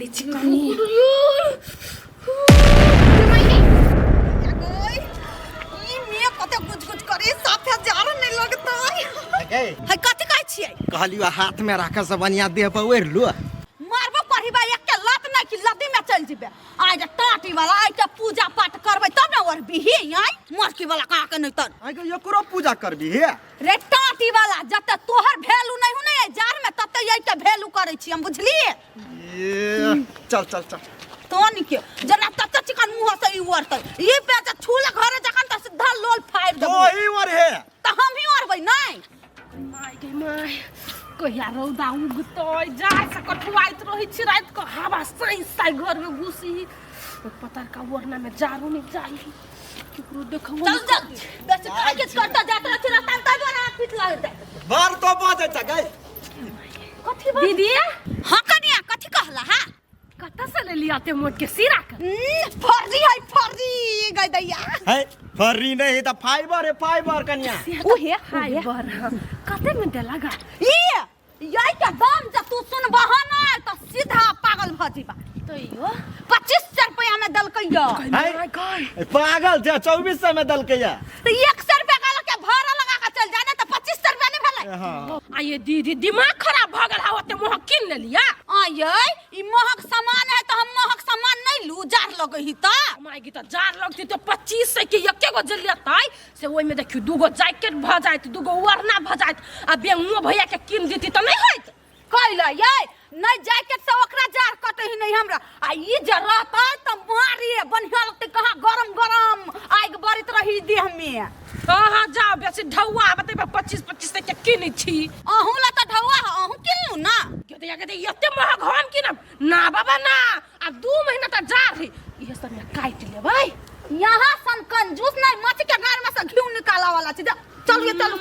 लै छी कनी। ई में कते गुज गुज करे साफे जार नहीं लगता गई है। कथी कहै छियै? कहलियो हाथ में राख से बढ़िया देह पर ओढ़ लो। मारबो पढ़िबा एक के लत नहीं कि लदी में चल जेबे। आइ जे टाटी वाला आइ के पूजा पाठ करबै तब ने ओढ़बिही। आइ मरकी वाला कहाँ के नहीं तर। आइ के एकरो पूजा करबी हे? रे टाटी वाला, जते तोहर वैल्यू नहीं हो ने जार में तते यही के वैल्यू करै छी हम, बुझलिए? ये चल चल चल। तो निके जना तते चिकन मुंह से ई ओढ़तै ई पे जे छूले घरे जखन त सीधा लोल फाड़ि तो देबो। ही ओढ़ हे। त हम ही ओढ़बै नहीं। माय गे माय, कहिया रौदा उगतै? जाय से कठुआइत रहै छी, राति कऽ हवा साइ साइ घर में घुसी। पतरका ओढ़ना में जारो नहीं जाइ, केकरो देखबो। चल चल, बेसी काहे के करता जात रहै छी रास्ता में, ताहि दुआरे हाथ पीट लागल जाय। बार तो बाजै छ गई। कथी बात? दीदी। हां कनिया, कथी कहला? हां, कतऽ से लेली अते मोट के सीरा के? फर्जी है फर्जी गई दैया। है फर्री नहीं त फाइबर है फाइबर कन्या। उहे। फाइबर कते में देला गा? ई यही के दाम जे तू सुनबह ना त सीधा पागल भ जेबा। तैयो 2500 रुपया में देलकै य। है पागल छै, 2400 में देलकै या। त 100 रुपया कहलक के भाड़ा लगा के चल जाने त 2500 रुपया नहीं भेलै। हां। आ ये दीदी, दिमाग खराब भ गेल हा, ओते महग कीन लेलिया? आयै, ई महग सामान है त हम महग सामान नहीं लू? जार लगै ही त माय त जार लगती तो 2500 के एके गो जे लेतै से ओहिमे देखियौ दूगो जैकेट भऽ जाइत, दूगो ओढ़ना भऽ जाइत आ बेंगुओ भैया के कीन देती तऽ नहि होइत? कैला यै नहीं जैकेट से ओकरा जार कटे ही नहीं हमरा। आ ई जे रहतै त मारी बढ़िया लगतै, कहाँ गरम गरम आगि बरैत रही देह में। हाँ हाँ, जाओ, बेसी ढौआ बतेबै। 25 2500 के कीनै छी। अहूँ ला त ढौआ है, अहूँ किनलू ना। गेदैया गेदै, एते महग हम कीनब ना बाबा ना। आब 2 महीना तक जार है, इहे सब में काटि लेबै। यहाँ सन कंजूस नहीं, मच्छी के गार में से घी निकाला वाला चीज। चलू ये चलू।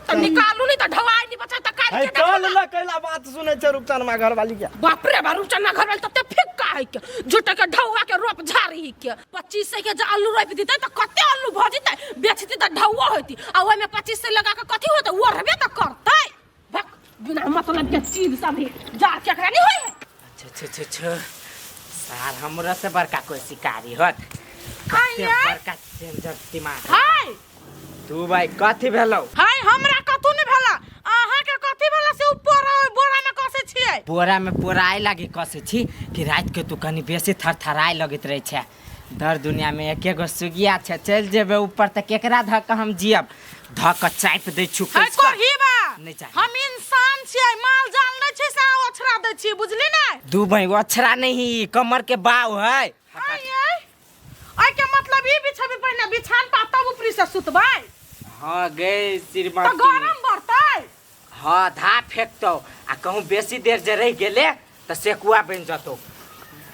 तऽ निकालू नहीं तऽ ढवाई नहीं बचा तऽ काटि है के चल देखो। ल, कैला बात सुनै छै रुपचनमा घरवाली के? बाप रे बा, रुपचनमा घर वाली तते फिक्का है के झूठे के ढौआ के रोप झाड़ी है के। 2500 के जे आलू रोपि दितै तऽ कते आलू भऽ जेतै, बेचती तऽ ढौआ होती आ ओहिमे 2500 लगा के कथी होतै? ओढ़बे तऽ करतै। भक, बिना मतलब के चीज सब है जा केकरा नहीं होय है। अच्छा अच्छा अच्छा अच्छा, सार हमरा से बड़का कोई शिकारी होत? कते बड़का डेंजर दिमाग। हाय तू भाई, कथी भेलौ? हाय, हमरा कथू नहीं भेला, अहाँ के कथी भेला से ऊपर बोरा में कसै छियै? बोरा में पोराए लागी कसै छी कि रात के तू कनी बेसी थरथराए लगैत रहै छै। दर दुनिया में एके गो सुगिया छै, चलि जेबै ऊपर तऽ केकरा धऽ कऽ हम जियब? धऽ कऽ चापि दै छु। हाय कोहिबा, नहीं चाही। हम इंसान छियै, माल जाल नहीं छै से अहाँ ओछरा दै छियै, बुझली ने? दू भाई, ओछरा नहीं, कमर के बाव है। आय आय के मतलब ई बिछबी पहिने बिछान पा तब ऊपरी से सुतबै? हाँ गे तऽ श्रीमती। गरम बढ़तै। हाँ, धा फेंकतौ आ कहूँ बेसी देर जे रहि गेले तऽ सेकुआ बनि जतौ।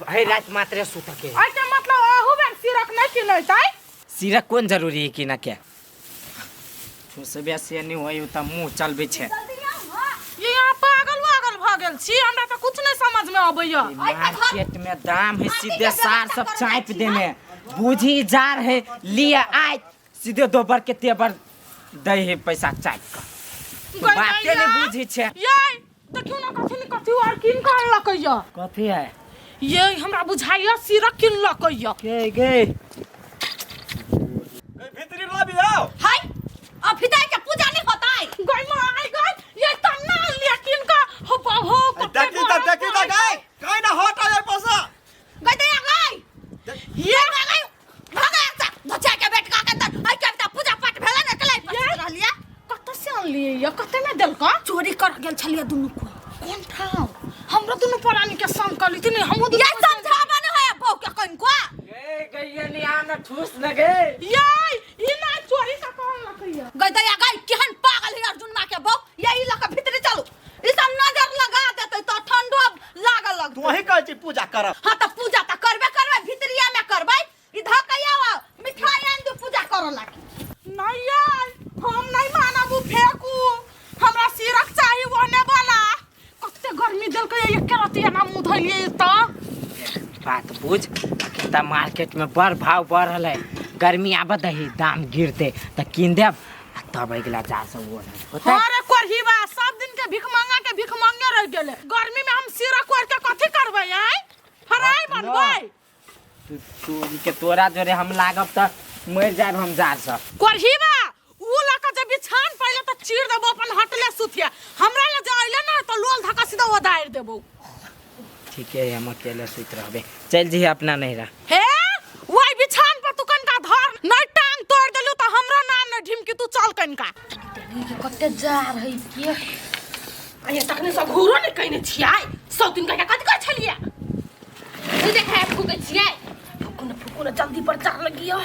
है राति मात्रे सुत के। आय के मतलब अहू बेर सिरक नहीं किनैतै? सिरक कोन जरूरी है कि न के ठुसबे से नहीं होई त मुंह चलबै छै। ये यहाँ पागल वागल भऽ गेल छी, हमरा तऽ कुछ नहीं समझ में अबैया। मार्केट में दाम है, सीधे सार सब चाँप देने बूझी जार है लिए आय सीधे दोबर के तेबर दै है पैसा चाँप के। गई बाते दैया। नहीं बुझी छै। ये देखियौ ने, कथी ने कथी और कीन कऽ अनलकै या। कथी है ये? हमरा बुझाइया सिरक किनलकै या। के गे? गई भीतरी लाबी आओ। हाय, अब फिदाई के पूजा नहीं होता है। गई माँ आई गई, ये त ना लिया किन का हो हो। देखी त, देखी त गई कहीं ना हट आए पैसा। गई दैया गई, ये गई भगा ऐसा धोचा के बैठ का के अंदर। आई के त पूजा पाठ भेला ने कलाई पर रहलिया। कतऽ से अनलियै या, कते में देलका? चोरी कर गेल छलिया दुनू कोई। कोन ठाम? हमरो दुनू प्राणी के संग कली थी नहीं हमहू दुनू। ये समझाबा नहीं होया बहू के कनको। गे गइया नहीं आना ठूस लगे। ये ई ना चोरी का कौन लकैया? गई दैया गई, केहन पागल है अर्जुन माँ के बहू। ये ई लके भीतरी चलू, ई सब नजर लगा देते तो ठंडो लागल लगतै। तू वही कहै छी पूजा करब। हाँ त पूजा त करबे करबे, भीतरिया में करबै। ई धकैया मिठाई आन दू, पूजा करऽ लागी। नहीं यार, हम नहीं मानब, उ फेंकू, हमरा सिरक चाही ओने वाला। कते गर्मी देलकै, एक रतिया ना मुँह धोलियै त। बात बुझ, अखन मार्केट में बड़ भाव बढ़ल है। गर्मी आबत दही दाम गिरते त कीन देब आ तब अगिला जा से वो होतै। अरे कोरहीबा, सब दिन के भीख मांगा के भीख मांगे रह गेले। गर्मी में हम सिरक ओढ़ के कथी करबै? आय तू तू के तोरा जोरे हम लागब त मर जाब हम जार से। कोरहीबा ऊ लका जब बिछान पहिले त चीर देबो अपन हटले सुथिया हमरा ले जे अइले ना त लोल धक्का सीधा ओदारि देबो। ठीक है, हम अकेले सुत रहबे, चल जी अपना नैहरा। हे वही बिछान पर तू कनका धर नहीं टांग तोड़ देलू त हमरो नाम न ढिमकी, तू चल कनका। कते जार है के अये तखने सब घूरो ने कइने छियै सौ दिन का कथि करै छलियै तू देखे फूकै छियै। फुकू न फुकू न जल्दी पर जार लगियो।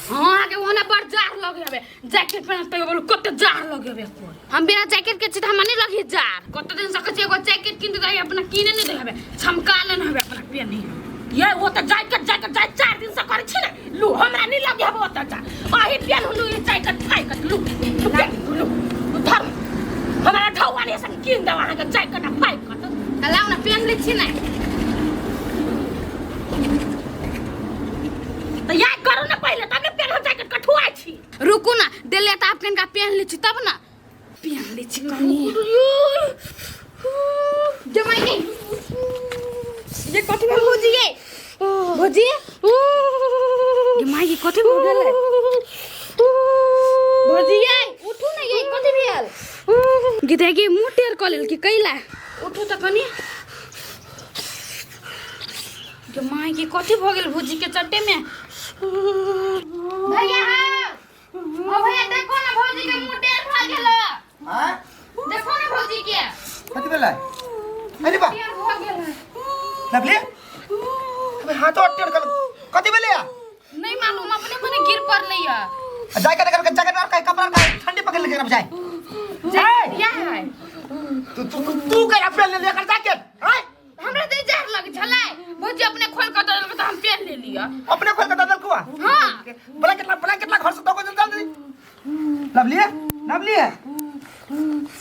हाँ के ओना बड़ जार लगे हबे जैकेट पहन त बोलू कते जार लगे हबे। हम बिना जैकेट के छी त हमरा नहीं लगी जार। कते दिन से कहै छी एगो जैकेट किन दे अपना किने नहीं दे हबे छमका लेने हबे अपना पेनी। ये वो त जैकेट जैकेट जाय 4 दिन से करै छी ने लू हमरा नहीं लगे हबे ओत जा अही पेन लू ई जैकेट फाइकट लू लू पेन लू धर हमरा ढौआ ने सन किन देब अहाँ के जैकेट आ फाइकट। त लाउ ना पेन लै छी ने। त याद करू ना पहिले तब ने पेन हम जैकेट कठुआइ छी। रुकू ना देले त आप कनका पेन लै छी तब ना पेन लै छी कनी। जमाई नहीं ये कथि भेल भौजी ये भौजी ये माई के कथि भऽ गेलै भौजी ये उठू ना ये कथि भेल गीते के मुंह टेर कऽ लेल कि कैला उठू त कनी। गे माई के कथि भऽ गेल भौजी के चट्टे में। भैया ओ भैया देखो ना भौजी के मुंह टेर भऽ गेल। हां देखो ना भौजी के कथि भेलै? अरे बा टेर भऽ गेल। लवली अबे हाथो टेर कर कथि भेलै? नहीं मालूम अपने मने गिर पड़लै या। जाय के देख जैकेट और कपड़ा का ठंडी पकड़ लेके जाए। या है तू तू तू करा पहन ले कर जैकेट। हां हमरा ते जार लग छलै भौजी अपने खोल के देलक त हम पहन ले लिया। अपने खोल के देलक हुआ? हां बड़ा कितना घर से दगो जल्दी। लवली लवली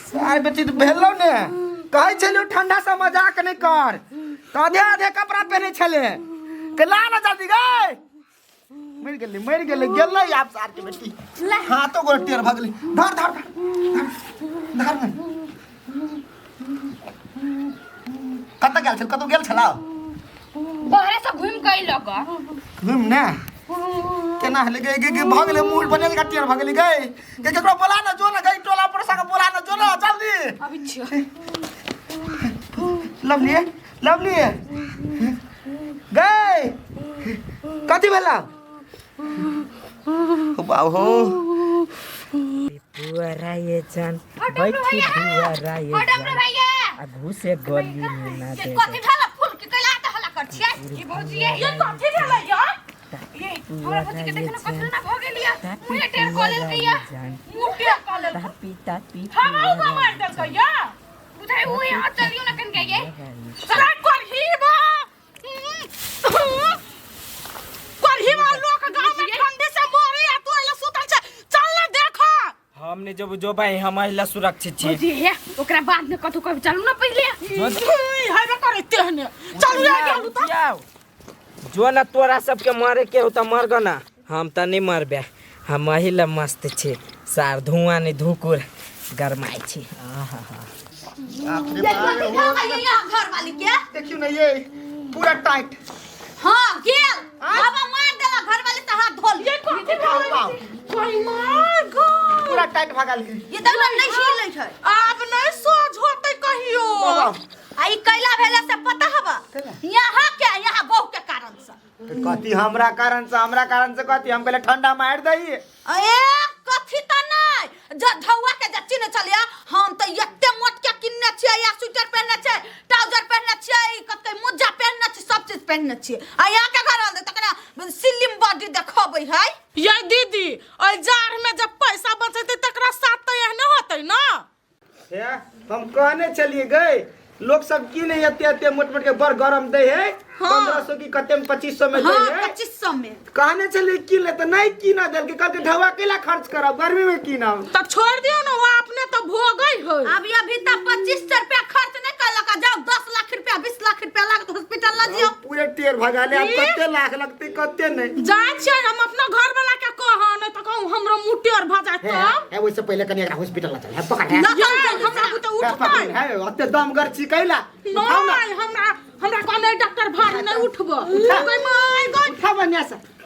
सार बेटी तो भेलौ ने कहै छलियौ ठंडा से मजाक नहीं कर त आधे आधे कपड़ा पहने छले के ला ना जल्दी गए। मरि गेलै मरि गेलै गेलै आब सार के बेटी हाथो गोड़ टेर भऽ गेलै। धर धर धर धर ने कतऽ गेल छल? कतौ गेल छलौ? बाहरे से घुमि के अइलक। घुमि ने केना हेलै गे गे गे भऽ गेलै मूड बनेल का टेर भऽ गेलै गे के केकरो बोला ना जो ना गई टोला पड़ोसा के बोला ना जो ना जल्दी। अभी छियो लवली लवली गई कथी भेला? बाबू पुअरा ये जान बैठी पुअरा ये हटम रे जान भैया आ घुसे गली में ना दे। कथि भेल फूल के कैला त हल्ला कर छियै? ये भौजी ये कथि भेलै यार? ये हमरा भौजी के देखना कथि ना भ गेल या मुंह टेर क लेलकै या मुंह टेर क लेलकै। तापी तापी हम ऊ का मार देलकै या बुझाइ ऊ यहाँ चलियो ना कनका ये सरा कोरहीबा कोरहीबा लोक गांव में ठंडी से मरे आ तू अइला सुतल छै चल ना देखो। हमने जब जो भाई हम अहिला सुरक्षित छी। भौजी हे ओकरा बाद में कथु कभी चलू ना पहिले। हेबे करे तेहने चलू या गेलू त जो ना तोरा सबके मरे के हो त मर ग ना हम त नहीं मरबे हम अहिला मस्त छी सार धुआं नहीं धुकुर गरमाइ छी। आहा ये कथि भेल ये यहाँ घर वाली के? देखियो ना ये पूरा टाइट। हां गेल बाबा मार देला घर वाली त हाथ धोल। ये कथि भेल? कोई मार गो पूरा टाइट भगल। ये त नहीं हिलै छै आब नहीं सोझ होतै कहियो। आ ई कैला भेला से पता हबा यहाँ के यहाँ बहू के कारण से। कथी हमरा कारण से? हमरा कारण से कथी? हम कहले ठंडा मार दही। ए कथी त नहीं ज धौआ के जे चिन्ह छलिया हम त एते मोट के किनने छियै या स्वेटर पहनने छियै ट्राउजर पहनने छियै कते मोजा पहनने छियै सब चीज पहनने छियै आ यहाँ के घर आल तकरा सिलिम बॉडी देखबै है। ये दीदी ओइ जाड़ में जब पैसा बचेतै तकरा साथ त एहने होतै ना। हे हम कहने चलिए गए लोग सब की नहीं एते एते मोट मोट के बड़ गरम दे है 1500 की कते में 2500 में दे हां है 2500 में कहने चलिए की ले त नहीं की ना देल के कल के ढवा केला खर्च करब गर्मी में की ना त छोड़ दियो ना वो अपने तो भोगै है। अभी अभी त 2500 रुपया खर्च नहीं कलक जाओ 10 लाख रुपया 20 लाख रुपया लागत हॉस्पिटल ला जियो। पूरे टेर भगा ले अब कते लाख लगते कते नहीं। जाइ छियै हम अपना घर वाला के कह नहीं त कहू हमरो मुंह टेर भ जात तब। है वैसे पहले कनी एकरा हॉस्पिटल ला चल है पकड़ है ना चल ये हमरा बुते उठतै है ओते दमगर छी कैला। नहीं हमरा हमरा कहने डॉक्टर भारी नहीं उठबो। गई my गई बढ़िया से।